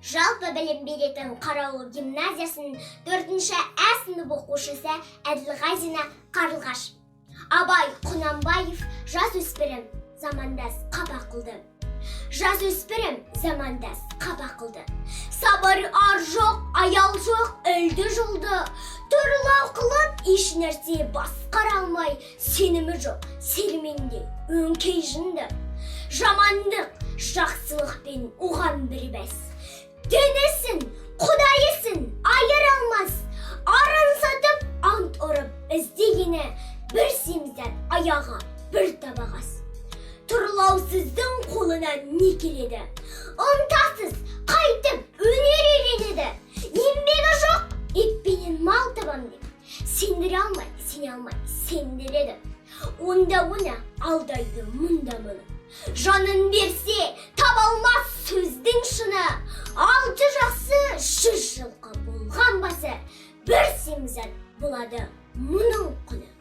Жалпы білім беретін Қарауыл гимназиясының төртінші ә сынып оқушысы Әділғазина Қарлығаш. Абай Құнанбаев «Жасөспірім замандас қапа қылды». Жасөспірім замандас қапа қылды. Сабыр ар жоқ, аял жоқ, ілді жұлды. Тұрлау қылып еш нәрсе басқара алмай, сенімі жоқ, серменде өңкей жынды. Жамандық жақсылықпен оған бір бәс. Дінісін, құдайысын айыра алмас. Арын сатып, ант ұрып іздегені бір семіз ат, аяғы бір табақ ас. Тұрлаусыздың қолынан не келеді? Ынтасыз қайтып өнер үйренеді? Еңбегі жоқ, еппенен мал табам деп. Сендіре алмай, сене алмай сендіреді. Онда оны алдайды, мұнда мұны. Жанын берсе, таба алмас сөздің шыны. Алты жақсы 100 жылқы болған басы, бір семіз ат болады мұның құны.